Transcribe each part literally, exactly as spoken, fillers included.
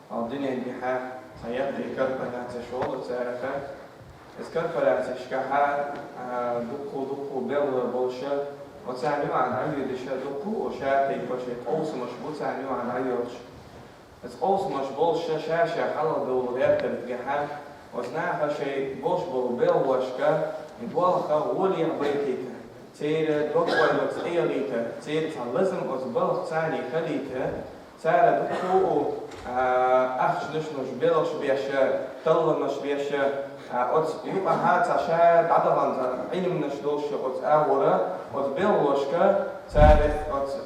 Хьал дуьнен тӀехьа цхьа яккхий корпорацеш йолу цаьрга. Иза корпорацешкахьа, а, дуккха-дуккха белхаш болуша, оцу царна юкъахь дӀавоьдуша дуккха а ша тайпа шайн къовсамаш бу царна юкъахь дӀайоьлхуш. Иза къовсамаш болуша ша-ша хьалха довла гӀертаргахьа, оцу наха шайн болуш болу белхашка и болх гӀолехь байтийта, церан дог-ойла оцу тӀе ялийта, церан цхьа лазам оцу балха царна хилийта, цара дуккха а, ахчанаш луш, белхаш беш, талламаш беш, а, оцу юкъахьа цхьа ша дӀадахана цхьа Ӏилманаш долуш оцу агӀора, оцу белхашка цара оцу,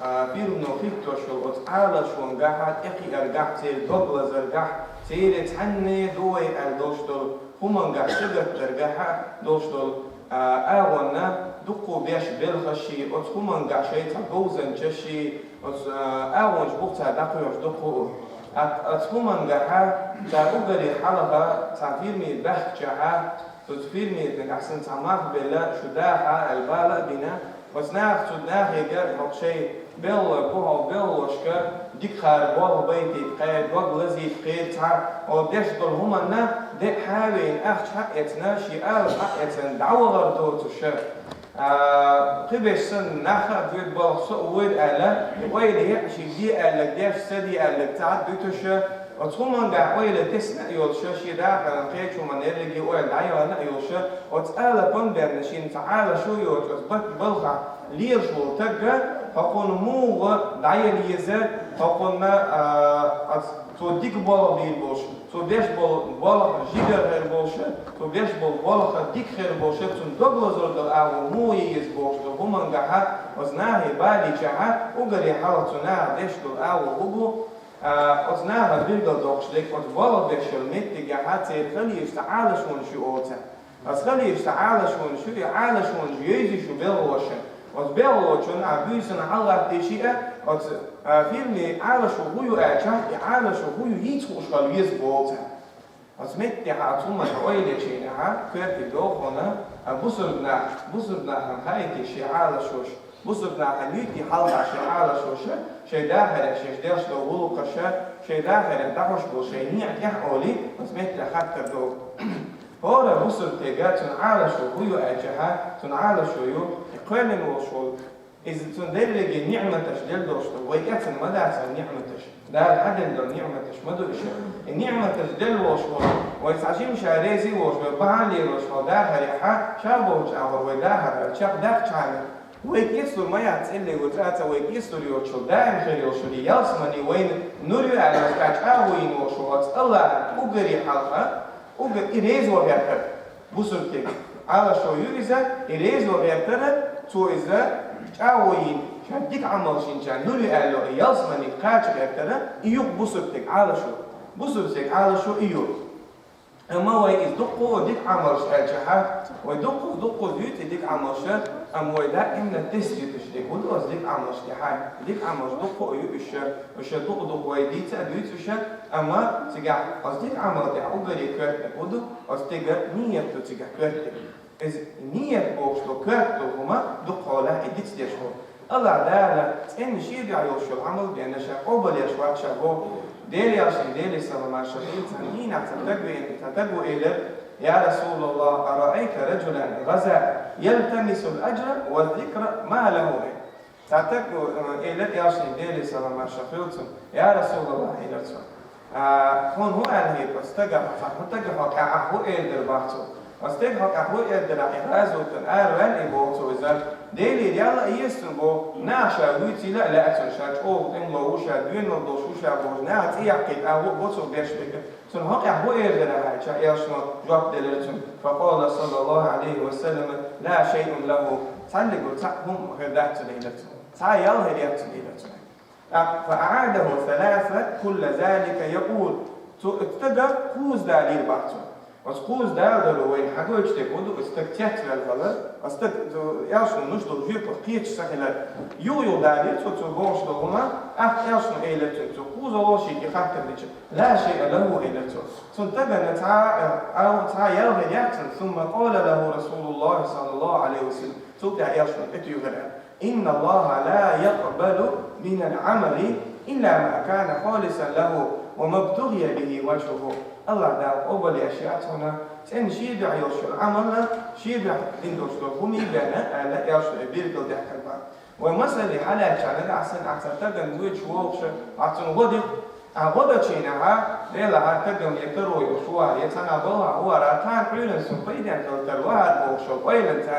а, фирмано хӀиттош йолу оцу Ӏалашонгахьа, тӀекхиаргахь, церан дог лазаргахь, церан цхьанне ду вай аьлла долуш долу хӀумангахь сагатдаргахьа долуш долу, а, агӀонна дуккха беш белхашший, оцу хӀумангахь шайн цхьа говзанчашший, оцу, а, агӀонаш бух цара дӀакхоьхьуш дуккха а. Ат-, оцу хӀумангахьа цара уггаре хьалха цхьа фирме баьхкичахьа, оцу фирме нагахь санна цхьа мах белла, шу даха аьлла бала а бина, оцу наха цу нахега хӀокху шайн белла бухахь белхашка дика хара болх байтийта кхайа, дог лазийта кхайа цхьа, хьо деш долу хӀуманна де хьавена, ахча хьа а эцна, шен ала хьа а эцна, дӀавахар доцуша. А, кхиберш санна, нах а боьду балха со а войду аьлла, ойла яа шиъ де аьлларг деш, са де аьлларг ца а дуьтуша, оцу хӀумангахь ойла тесна а йолуша, шен дахаран кхечу хӀуманна ерриге ойла дӀаяхана а йолуша, оцу алапан берна шена цхьа Ӏалашо йоцуш, оцу бат-балхахь лелаш волу тагга, хӀокхунна муха дӀаяла еза, хӀокхунна, а, оцу цо дика болх бийр болуш, цо беш болу болх жигара хир болуша, цо беш болу болх дика хир болуша, цунна дог лазар долу агӀо муха е еза бохуш долу хӀумангахьа, оцу нахе балийчахьа, уггаре хьалха цу наха деш долу агӀо хӀун бу, а, оцу наха билгалдоккхуш дерг, оцу болх беш йолу меттигехьа церан хала езаш цхьа Ӏалашонаш ю олу цара. Оцу хала езаш цхьа Ӏалашонаш ю, и Ӏалашонаш йовза ю шу белхалошна. Оцу белхалочунна ахь буьйсанна хьалагӀаттийша а, оцу, а, фирме Ӏалашо хӀун ю аьлча, и Ӏалашо хӀун ю йийца хууш хила веза боху цара. Оцу меттехьа, оцу хӀуманна ойла ечийнехьа, коьрте догӀу хьуна, а, бусург нах, бусург нахана хаийтий шен Ӏалашош, бусург нахана юьйтий хьалха шен Ӏалашоша, шайн дахарехь шаьш деш долу гӀуллакхаша, шайн дахарехь дӀахьош болу шайн неӀ тӀехь олий, оцу меттехь хаттар догӀу. ХӀора бусург стеган цуьнан Ӏалашо хӀун ю аьлчахьа, цуьнан Ӏалашо ю, и кхоьллина волуш волу. Иза цуьнан дерриге ниӀматаш делла долуш ду, вай эцна ма дац хӀара ниӀматаш. Дала хьаделла долу ниӀматаш ма ду иша. И ниӀматаш делла волуш волу, вай цхьа жима ша реза а волуш, вай бахьана лелош волу дахарехьа, ша бохучу агӀор вай дахар чекхдаккхачхьана, вай кӀецлур ма яц цӀелле ву цӀа а, вай кӀецлур йоцуш йолу даим хир йолуш йолу ялсамани вайна нур ю аьлла, ша чӀагӀо йина волуш волу оцу АллахӀан уггаре хьалха, уггар и резо гӀертара. Бусург стеган Ӏалашо ю иза, и резо гӀертара, цо иза чӀагӀо йина, ша дика Ӏамалш йинчарна нур ю аьлла, и ялсамани кхача гӀертара, и ю бусург стеган Ӏалашо. Бусург стеган Ӏалашо и ю. Амма вай иза дуккха а дика Ӏамалш аьлчахьа, вай дуккхаза, дуккхаза дуьйцу и дика Ӏамалша, амма вай даимна тесна диташ дерг хӀун ду оцу дика Ӏамалш тӀехьа? Дика Ӏамалш дуккха а ю уьш, уьш дуккха-дуккха вай дийца а дуьйцу уьш, амма цигахь оцу дика Ӏамал тӀехь уггаре коьртаниг хӀун ду, оцу стеган ният ду цигахь коьртаниг. Иза ният бохуш долу коьрта долу хӀума дуккха хьолахь и дицдеш хӀума. АллахӀ Дала цӀена шен дуьхьа йолуш йолу Ӏамал бен ша къобалъеш вац ша боху. Делан элчанна, Делера салам-маршалла хуьлда цунна, дийнахь цхьа стаг веана, цхьа стага элира: «Я РасулаллахӀ, араайта раджулан газа ялтамисул аджра ва зикра, ма лахӀу?» Цхьа стага, э, элира элчанна, Делера салам-маршалла хуьлда цунна: «Я РасулаллахӀ, — элира цо, — а, хьуна хӀун аьлла хета оцу стага, хьо цхьа хӀун стага хьо тӀехь хӀун эр дара боху цо? Оцу стага хьо тӀехь хӀун эр дара, и гӀазотана араваьлла и боху цо иза? Делера ял а еза цунна боху, наха ша вуьйцийла а лаьа цунна, ша чӀогӀа тӀемало ву, ша доьналла долуш ву ша бохуш, наха цӀе яккхийта агӀо а бо цо беш дерг. Цунна хьо тӀехь хӀун эр дара хьайча?» — элчано жоп делира цунна. Факъала, саллаллахӀу Ӏалайхи ва саллам: «Ла шайъун лахӀу». Цхьанниг а цхьа хӀума хир дац цунна, элира цо. Цхьа ял хир яц цунна, элира цо. ТӀаккха, فأعاده ثلاثا كل ذلك يقول. Цу оцу стага кхузза далийра боху цо. Оцу кхузза далоро вайна хьагойтуш дерг хӀун ду, оцу стаг цецваьлла хилар, оцу стаг, цу элчано луш долу жоьпах кхеташ ца хилар, юха-юха далийра цо, цо бохуш долу хӀума, тӀаккха элчано элира цуьнга, цу кхузза волуш шега и хаттар дича: «Ла шайъа лахӀу», — элира цо. Цунна стагана цхьа а, а, цхьа а ял хир яц цунна, ثم قال له رسول الله صلى الله عليه وسلم. Цул тӀаьхьа элчано тӀетуьйхира: «إن الله لا يقبل من العمل إلا ما كان خالصا له وما ابتغي به وجهه. Аллаха Дала къобал еш яц хьона, цӀена шен дуьхьа йолуш йолу Ӏамал, шен дуьхьа дина долуш долу хӀума бен аьлла, аьлла, билгалдаьккхина боху. Вайн масале хьалаьцча нагахь санна ахь цхьана стагана воьдуш вогӀуш, ахь цунна гӀо дихь, ахь гӀо дечу хенахь, Делахь, стагана я каро йолуш ву хьа, я цхьана балхахь ву хьа, тахана Ӏуьйранна суна пайдехь хила тарло хьа бохуш йолу ойланца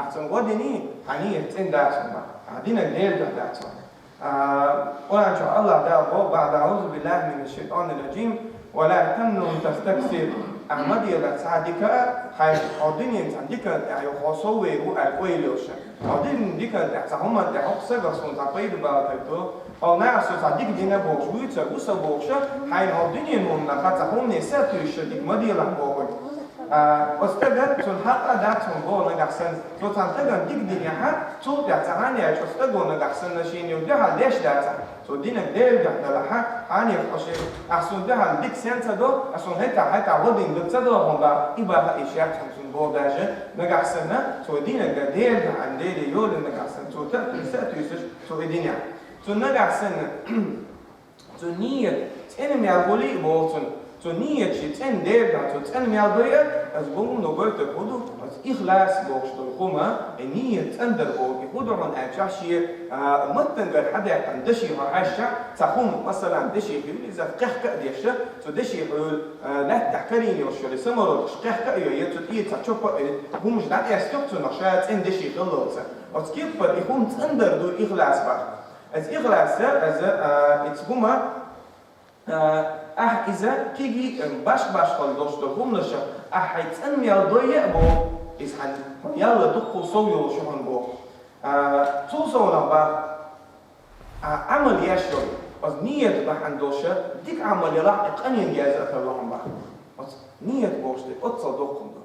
ахь цунна гӀо диний, хьан нийят цӀена дац хьуна, ахь динарг Делан дуьхьа дац хьуна. А, Къуръан чохь Аллаха Дала боху, بعد أعوذ بالله من الشيطان الرجيم: ولا تمنن تستكثر. Ахь ма делахь цхьа дика, хьайн хьо дуьненан цхьа диканна тӀехь йо хьо сов вер ву аьлла ойла йолуш. Хьо дуьненан диканна тӀехь цхьа хӀуманна тӀехь хӀокху стагах суна цхьа пайда бала тарло. Хьо нахах со цхьа дика дина бохуш вуьйцур ву со бохуш, хьайна хьо дуьненан хӀуманах цхьа хӀумане са а туьйсуш дика ма делахь боху. А, оцу стага цунна хьакъ а дац хьуна боху нагахь санна. Цо цхьана стагана дика динехь, цул тӀаьхьа цхьа хан яьлча оцу стаго нагахь санна шена юха дуьхьал деш дацахь, цо динарг Делан дуьхьа далахь, хьан нийят хьо шен, ахь суна дуьхьал дика сен ца до, ахь суна хӀетахь, хӀетахь гӀо дина ца до хьуна боху, и баха а йиш яц хьуна цунна боху даже, нагахь санна, цо динарг Делан дуьхьа, Деле йолу нагахь санна, цо та а туьйсу, са а туьйсуш, цо и динехь. Цунна нагахь санна, цу нийят цӀена мел хуьлий а боху цунна. Цу нийят шен цӀена Делан дуьхьа, цу цӀена мел дой а, аса бу хӀума гойтург хӀун ду, аса ихлас бохуш долу хӀума, и нийят цӀена дар боху, и хӀун ду хьуна аьлча, шен, а, маттангара хьадаьккхина даше хьо хьаьжча, цхьа хӀума, масалан, даше хуьлу иза, кхехка а деш, цу даше хуьлу, а, лаьттахь карийна йолуш йолу самородкаш кхехка а йой, я цу тӀера цхьа чопа а йой, хӀумаш дӀатӀаьстуьйту цунах, ша цӀена даше хиллалца. Оцу кеппара и хӀума цӀена дар ду ихлас боху. Аса ихлас, аса, а, иза хӀума, а, ахь иза кегий, а, башха-башхалла долуш долу хӀуманаш, ахь хьайн цӀена мел дой а боху, иза хьан, хьуна ялла дуккха сов йолуш ю хьуна боху. А, цул совнаха боху, а, Ӏамал еш йолу, аса нийят бахьана долуш, дика Ӏамал ялахь, и къинойн еза а тарло хьуна боху. Аса нийят бохуш дерг оццул доккха хӀума ду.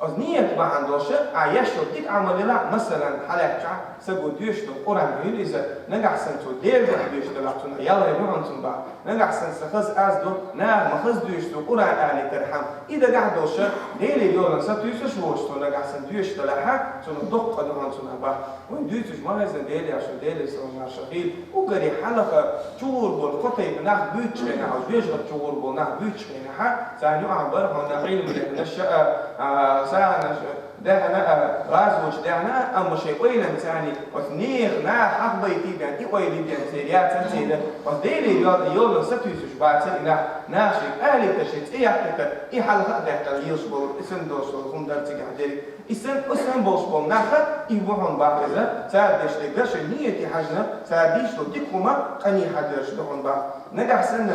Аса нийят бахьана долуш, ахь еш йолу дика Ӏамал ялахь, масалан, хьалаьцча, стага доьшуш долу Къуръан хуьлу иза, нагахь санна цо Делан дуьхьа доьшуш делахь, цунах ял хир ю хьуна цунна боху. Нагахь санна сан хаза аз ду, наха ма хаза доьшу цо Къуръан алийтархьама. И дагахь долуш, Деле йолу са туьйсуш воцуш цо нагахь санна доьшуш делахь, цунах доккха къа ду хьуна цунах боху. Вайн дуьйцуш ма хезна Деле аьлла, Деле салам-маршалла хуьлда. Уггаре хьалха чугӀур болу кхо тайпа нах буьйцучу хенахь, жоьжахати чугӀур болу нах буьйцучу хенахь, царна юкъахь бара хьуна Ӏилма дехнарш а, а, сагӀанаш а, даьхна а, гӀазоташ даьхна а, амма шайн ойланца царна оцу нехан наха хьахабайтий бен, и ойла бен церан яцара церан, оцу Деле йо-, йолу са туьйсуш бацара и нах, наха шайга алийтар, шайн цӀе яхийтар, и хьалха а даьккхина лелаш болу, и санна долуш долу хӀума дара цигахь дерг. И санна, и санна болуш болу нах, и бу хьуна боху иза, цара деш дерг, шайн нийяте хьаьжна, цара дийцуш долу дика хӀума къинойн хьадоьрзуш ду хьуна боху. Нагахь санна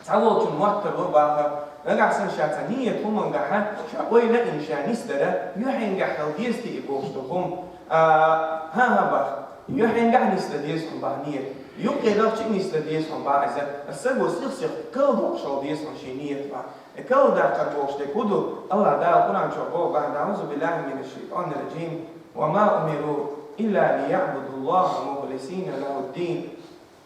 цхьаволчун мотт тарло боху, нагахь санна ша цхьа нийят хӀумангахь, ша ойла а йина ша нисдара, юьхьангахь хила деза те и бохуш долу хӀума. А, хӀан-хӀа боху, юьхьангахь нисдан деза хьуна боху нийят. Юккъе дахча а нисдан деза хьуна боху иза. Аса саго сих-сиха карладоккхуш хила деза хьуна шен нийят боху. И карладаккхар бохуш дерг хӀун ду? Аллаха Дала Къуръан чохь боху, بعد أعوذ بالله من الشيطان الرجيم: وما أمروا إلا ليعبدوا الله مخلصين له الدين.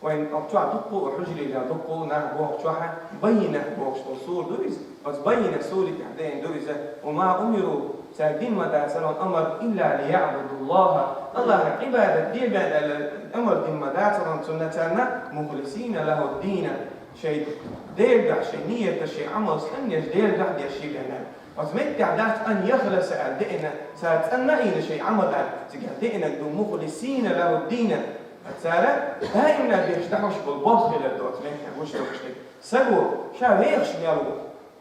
Вайн оцу чохь дуккха а хьуьжарий дуккха а нах боху чохь, Баййина бохуш долу сура ду иза. Оцу Баййина сури тӀехь деана ду иза: وما أمروا, цаьрга дина ма дацара хьуна амар, إلا ليعبدوا الله, Аллахьан Ӏибадат де бен аьлла амар дина ма дацара хьуна цунна царна, مخلصين له الدين. Шайн Делан дуьхьа шайн нийяташ, шайн Ӏамалш цӀанъеш Делан дуьхьа деш ши бен аьлла. Оцу меттехь дац أن يخلص аьлла деана, цара цӀанъа а йина шайн Ӏамал аьлла, цигахь деанарг ду مخلصين له الدين. Цара даимна беш дахьаш болу болх хилар ду оцу меттехь гуш долуш дерг. Саго ша вехаш мел ву,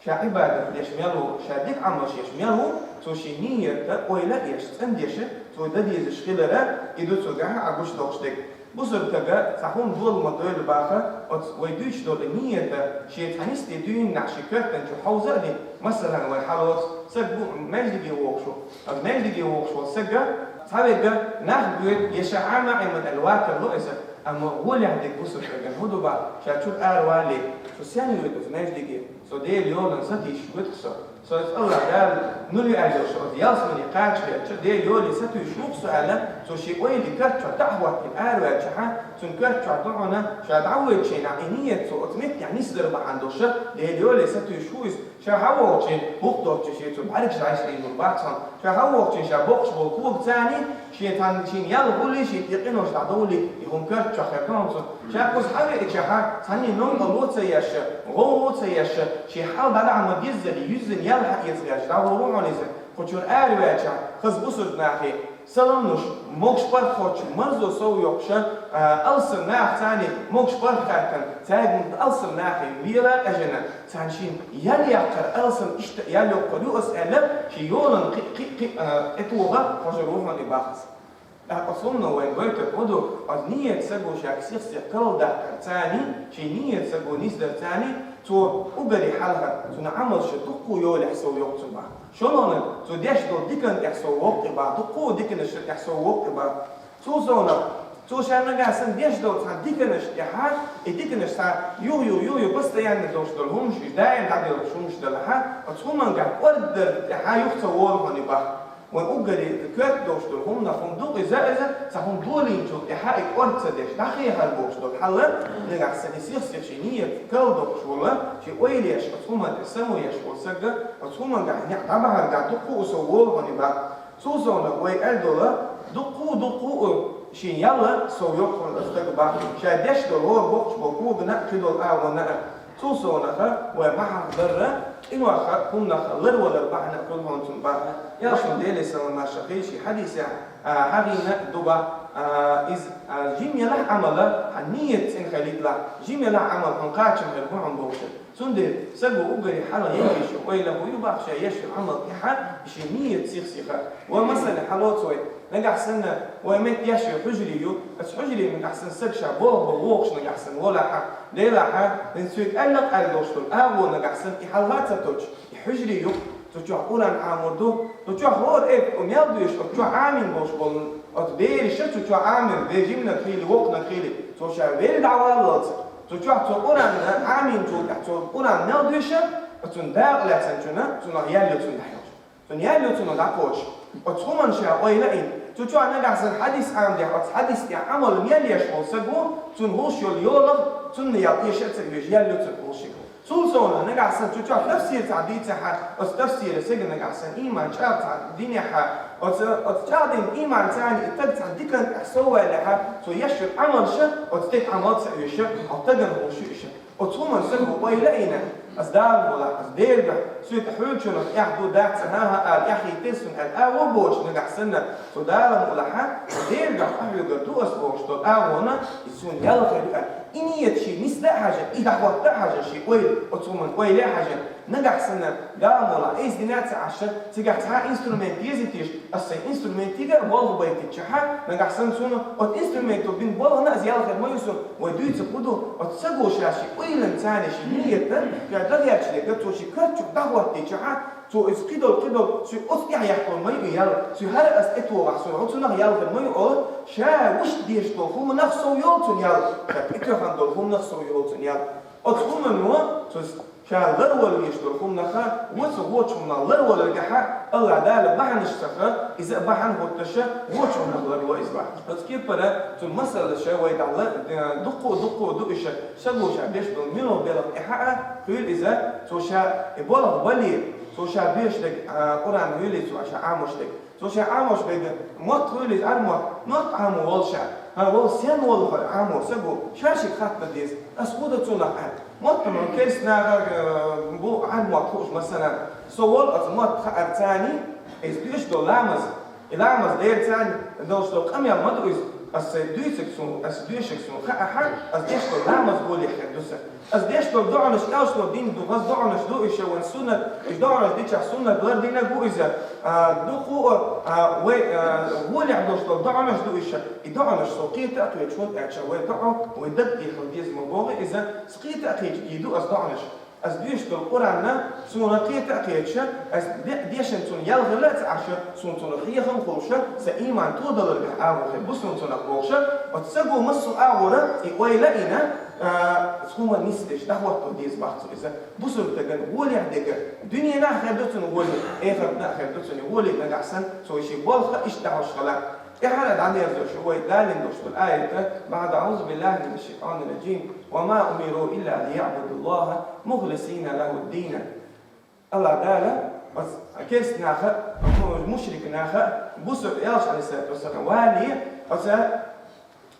ша Ӏибадат деш мел ву, ша дика Ӏамалш еш мел ву, цо шен нийятан ойла а еш, цӀандеш, цо дан дезаш хилар, и ду цигахь а гуш долуш дерг. Бусалба стага цхьа хӀума дола ма дойла боху, оцу вай дуьйцуш долу нийят шен цхьа нисде дуьйна нах шен коьртан чу хьовза а дина, масалан, вай хьалоцу, саг бу маьждиге вогӀуш ву. Оцу маьждиге вогӀуш волу саг цхьаверг нах гойту, я ша Ӏама а Ӏемина аьлла ватар ло иза, амма гӀолехь дерг бусалба стагана хӀун ду боху, ша чуьра ара валале, со сенна воьду оцу маьждиге, со Делан йолана сатуьйсуш воьду-кх со. Со из Аллахь Дала, ну ли аьлла, шо ялсамане кхача хилча, Дела йоле сатуьйсуш ву-кх со аьлла, цо шен ойла коьрта чохь дӀахӀоттийна араваьллачохь, цуьнан коьрта чохь ду хьуна, ша дӀавоьдучу хенахь, и нийят цо оцу меттехь нисдар бахьана долуш, Дела йоле сатуьйсуш ву иза, ша хьан вогӀучу хенахь, бухтоцучу шен цу бӀаьргаш дӀайшийна бац хьуна, ша хьан вогӀучу хенахь, ша боккхуш болу кога царний, шен цхьанна шен ял гӀуллий, шен тӀе къинош дӀадовлий, и хӀума коьрта чохь хир ду хьуна цунна. Ша кхуза хьан веачахьа, цхьанний новкъарло ца еш, гӀовгӀа ца еш, шен хьал дӀадахьа ма-диззара, юьззина ял хьаэца гӀерташ, дӀагӀур ву хьуна иза. Кху чуьра араваьлчахь, хаза бусург нахе салам луш, могуш-паргӀат хоттуш, марзо сов йоккхуш, а, алсам нах царний могуш паргӀат хаьттина, цаьрга алсам нахе вела а къежина, царна шен ял яккхар алсам иштта ял йоккхур ю ас аьлла, шен йолан кхин, кхин, кхин, а, тӀетоха хьожур ву хьуна и бахьана. ТӀаккха цунна вайн гойтург хӀун ду, оцу нийят саго ша сих-сиха калдаккхар царний, шен нийят саго нисдар царний, цо уггаре хьалха, цуьнан Ӏамалш дуккха а йолехь сов йоккху цунна бахьана. ШолгӀаниг, цо деш долу диканна тӀехь сов воккху и бахьана, дуккха а диканашна тӀехь сов воккху и бахьана. Цул совнаха, цо ша нагахь санна деш долу цхьана диканаш тӀехь, и диканаш цхьа юха-юха, юха-юха постоянно долуш долу хӀуманаш, уьш даим дӀадоьлхуш хӀуманаш делахь, оцу хӀумангахь кӀорггера тӀехь юха ца волу хьуна и бахьана. Вайн уггаре коьрта долуш долу хӀуманах хӀума ду иза, иза цхьа хӀума долийначул тӀаьхьа и кӀорга ца деш, дӀахьехар бохуш долу хьал, нагахь санна и сих-сиха шен нийят калдоккхуш волу, шен ойла еш, оцу хӀуманна тӀе само еш волу сага, оцу хӀумангахь некъ дӀабахьаргахь дуккха а сов волу хьуна и бахьана. Цул совнаха вай аьлла долу, дуккха а, дуккха а шен ял сов йоккху хьуна оцу стага бахьана. Ша деш долу хӀора боккхуш болу когана а, кхидолу агӀонна а. Цул совнаха вай ма хьахдарра, къинойх а, хӀуманах а ларвалар бахьана а хуьлу хьуна цунна бахьана. Элчано, Делера салам-маршалла хуьлда цунна, шен хьадисехь, а, хьахийна ду бах, а, иза, а, жима елахь Ӏамал, хьан нийят цӀена хилийталахь, жима елахь Ӏамал хьуна кхачам хир бу хьуна бохуш. Цундела саго уггаре хьалха ян йиш йолу ойла хӀун ю бах, ша еш йолу Ӏамал тӀехь, и шен нийят сих-сиха. Вай масала хьалоцу вай, нагахь санна вай метта еш йолу хьуьжаре ю, оцу хьуьжаре нагахь санна саг ша болх бан вогӀуш нагахь санна волахь, делахь, вайн соьга аьлла а аьлла долуш долу агӀо нагахь санна и хьалха а ца тоьттуш, и хьуьжаре ю, цу чохь Къуръан Ӏамор ду, цу чохь хӀора элп а мел доьшу, оцу чохь Ӏамийна болуш болу оцу бераша, цу чохь Ӏамийна, бер жиманиг хили, воккханиг хили, цо ша велла дӀаваллалц, цу чохь цо Къуръан Ӏамийначул тӀаьхьа цо Къуръан мел доьшу, оцунна дакъа лаьцначунна, цунах ял ю цунна дӀахьош. Цунна ял ю цунах дӀакхочуш. Оцу хӀуманна ша ойла а йина. Цу чохь нагахь санна хьадис Ӏамадехь, оцу хьадис тӀехь Ӏамал мел еш волу саг ву, цунна гӀуш йолу йолах, цунна ял эша а ца оьшу, ял ю цунна гӀуш йолу. Цул совнаха нагахь санна цу чохь тафсир цхьа дийцахь, оцу тафсира сага нагахь санна ийман чӀагӀ цхьа динехь, оцу, оцу чӀагӀдина ийман царна и стаг цхьа диканна тӀехь сов ваьллехь, цо еш йолу Ӏамалша оцу стеган Ӏамал ца оьшу, хьо стагана гӀуш ю иша. Оцу хӀуманна саго ойла а йина, ас Дала мукъ лахь, ас Делан дуьхьа, соьга хьоьгучунах эхь ду дац, хӀан-хӀа ала, эхь хийтира суна аьлла, агӀо боцуш нагахь санна, цу Дала мукъ лахь, Делан дуьхьа къахьоьгур ду ас бохуш долу агӀона, и суна ял хир ю аьлла. И нийят шен нисда а хьажа, и дӀахӀотта а хьажа, шен ойла, оцу хӀуманна ойла а хьажа, нагахь санна, Дала мукъ лахь, айса дина а ца Ӏаш, цигахь цхьа инструмент езийтийша, ас сайн инструментига а болх байтиччахьа, нагахь санна суна оцу инструментал бина болхана а ял хир ма ю суна, вай дуьйцург хӀун ду, оцу саго ша шен ойланна царна шен нийятан, ша дагахь дерг, цо шен коьрта чу дӀахӀоттийччахьа, цо иза кхидолу, кхидолу, соьга оцу тӀехь яьккхина ма ю и ял, соьга хӀара ас тӀетохахь, суна хӀун цунах ял хир ма ю олу, ша гуш деш долу хӀуманах сов йолу цунна ял, ша тӀетоьхна долу хӀуманах сов йолу цунна ял. Оцу хӀумано цо ша ларвала везаш долу хӀуманах, ваца вочу хӀуманах ларваларгахь, Аллахь Дала бахьанаш ца хаа, иза а бахьана хӀуттуша, вочу хӀуманах ларво иза бахьана. Оцу кепара цу масалаша вай дӀа ла-, дуккха а, дуккха а ду иша, саго ша беш долу муьлха белхан тӀехь а хуьлу иза, цо ша и болх бале, цо ша доьшург, а, Къуръан хуьлий, цо ша Ӏамош дерг. Цо ша Ӏамош берг, мотт хуьлий, Ӏар мотт, мотт Ӏамо волу ша. ХӀан, волу сен волу хӀара Ӏамо саго, ша шега хатта деза, ас хӀун дан цунах аьлла. Мотт ма керста наха, э, бу Ӏар мотт хууш, масала, со волу оцу мотт хаар царний, иза доьшуш долу ламаз, и ламаз дер царний долуш долу къамел ма ду иза, ас сайн дуьйцург суна, ас доьшург суна хаахь, ас деш долу ламаз гӀолехь хир ду сан. Ас деш долу доӀанаш, элчано дина ду, хаза доӀанаш ду иша вайн суннат, и доӀанаш дичахь суннат лардинарг ву иза. А, дуккха а, а, вай, а, гӀолехь долуш долу доӀанаш ду иша. И доӀанаш со кхета а кхеташ, хӀунда аьлча вай доӀа, вай даг тӀехула деза ма боху иза, ас кхета а кхеташ дийр ду ас доӀанаш. Ас доьшуш долу Къуръан суна кхета а кхеташ, ас де-, дешан цунна ял хилла а ца Ӏаш, суна цунах хьехам хуьлуш, сан ийман тодаларгахь агӀо хир бу суна цунах бохуш, оцу саго массо а агӀора и ойла а йина, А, хӀуманна нисдеш, дӀахӀотто деза бах цо иза. Бусалба стагана гӀолехь дерг, дуьненахь хир ду цунна гӀоле, эхартахь хир ду цунна гӀоле, нагахь санна цо шен болх иштта дӀахьош хилар. ТӀаьхьара дӀадерзош вай далийна долуш долу аят: بعد أعوذ بالله من الشيطان الرجيم، وما أمروا إلا ليعبدوا الله مخلصين له الدين. Аллах Дала оцу керста наха, мушрик наха, бусалба элча, алейхиссалату вассалам, вале, оцу,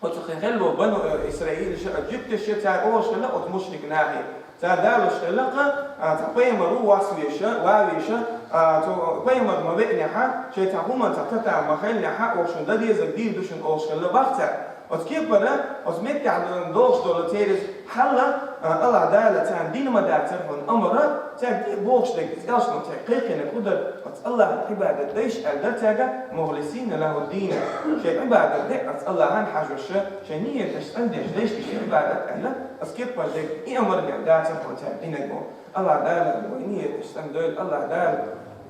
оцу хин хилла бану Исраилаша, жуьгташа, цара олуш хилла оцу мушрик нахе. Цара далуш хилла-кх, а, цхьа пайхамар ву вас веша, ва веша, а, цо пайхамар ма веанехьа, шайн цхьа хӀуманна цхьа татам ма хиллехьа, оха шуна дан дезарг дийр ду шуна олуш хилла бах цара. Оцу кепара, оцу меттехь долуш долу церан хьал, а, Аллах Дала царна дина ма дацара хьуна амара, цаьрга тӀе а бохуш дерг, иза элчано цаьрга кхайкхинарг хӀун дара, оцу Аллахьан Ӏибадат дайша аьлла дара цаьрга, مخلصين له الدين. Шайн Ӏибадат де оцу Аллахьан хьажош, шайн нияташ цӀандеш дайша шайн Ӏибадат аьлла, оцу кепара дерг и амар мел дацара хьуна цаьрга динарг боху. Аллах Дала вайн нияташ цӀандойла, Аллах Дала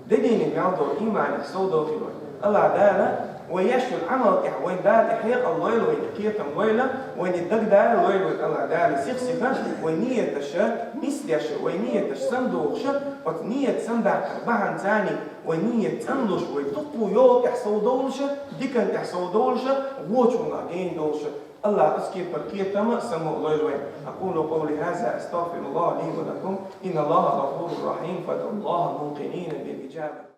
де дийне мел долу ийманах совдохийла вай. Аллах Дала вай еш йолу Ӏамал тӀехь вайн Дала и хьекъал лойла вайна, кхетам лойла, вайна дагадала лойла вайна Аллах Дала сих-сиха, вайн нияташа нисдеша, вайн нияташ самадохуша, оцу ният самадаккхар бахьана царний, вайн ният цӀанлуш, вай дуккху йолу тӀехь совдовлуша, дикан тӀехь совдовлуша, вочунах гена долуша. Аллах оцу кепара кхетам а, само а лойла вайна. أقول قولي هذا أستغفر الله لي ولكم إن الله غفور رحيم فادعوا الله موقنين بالإجابة.